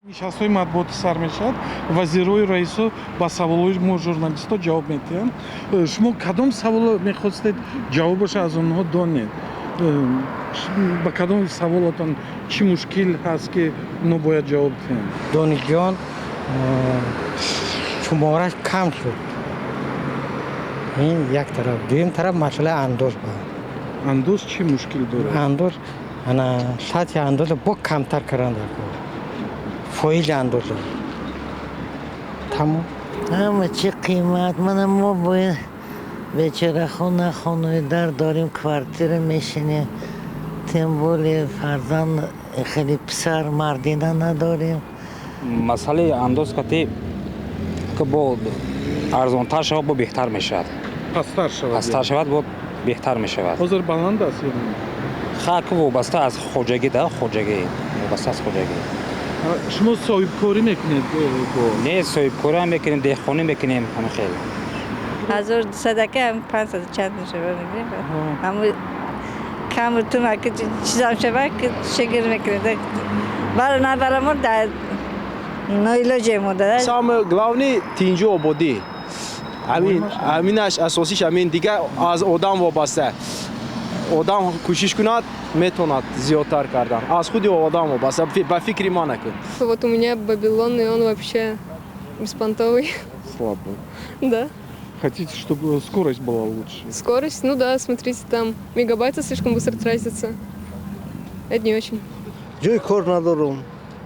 Нишастҳои матбуотӣ сар мешавад, вазирою раисо ба саволҳои мо, журналистҳо, ҷавоб медиҳанд. Шумо кадом саволо мехостед ҷавобаша аз онҳо донед? Ба кадом саволотон, чӣ мушкил ҳаст, ки онҳо бояд ҷавоб диҳанд? Донишҷӯён шумораш кам шуд, ин як тараф. Дуюм тараф, масъалаи андоз ба. Андоз чӣ мушкил дорад? Андоз, ана сатҳи андоза бо камтар кардан дар кор, фоизи андоза. Тамом. Ҳама чи қимат. Мана мо бояд бечора хона, хонаи дар дорем, квартира мешинем, тем более фарзанд, хеле писар мардина надорем. Масъалаи андоз кати ки бо арзонтар шавад, бо беҳтар мешавад. Пасттар шавад? Пасттар шавад, бо беҳтар мешавад. Ҳозир баланд аст ё не? Ха, ки вобаста аз хоҷагӣ да, хоҷагӣ, вобаста аз хоҷагӣ. Шумо соҳибкорӣ мекунед бо? Не, соҳибкорӣ ҳам мекунем, деҳқонӣ мекунем, ҳамин хел. 1200 ака, 500 чанд мешава, мегирем. Ҳаму каму тум ака, чизам шава, ки шигир мекунем. Бара набарамо дар ноилоҷе мо да. Самое главное, тинҷу ободӣ. Ҳамин, ҳаминаш асосиш ҳамин. Дигар аз одам вобаста. Одам кӯшиш кунад, метавонад зиёдтар кардан. Аз худи одам вобаста, ба фикри ман накун. Вот у меня Бабилон, и он вообще беспонтовый. Слабо? Да. Хотите, чтобы скорость была лучше? Скорость, ну да, смотрите, там мегабайты слишком быстро тратятся. Это не очень. Ҷои кор надорум.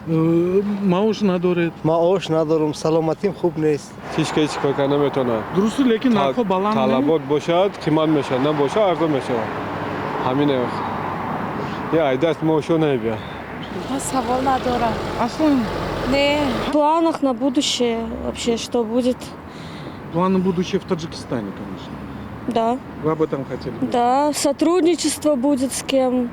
Маош надоред? Маош надорум, саломатим хуб нест. Ҳеҷ ка ҳеҷ кор карда наметавонад. Дурусту, лекин нархҳо баланд не? Талабот бошад, қимат мешавад, набошад, арзон мешавад. Ҳамин я ай даст маошо намебиёд. Савол надорам. Аслан? Не. В планах на будущее вообще что будет? Планы будущее в Таджикистане, конечно. Да. Вы об этом хотели бы? Да, сотрудничество будет с кем.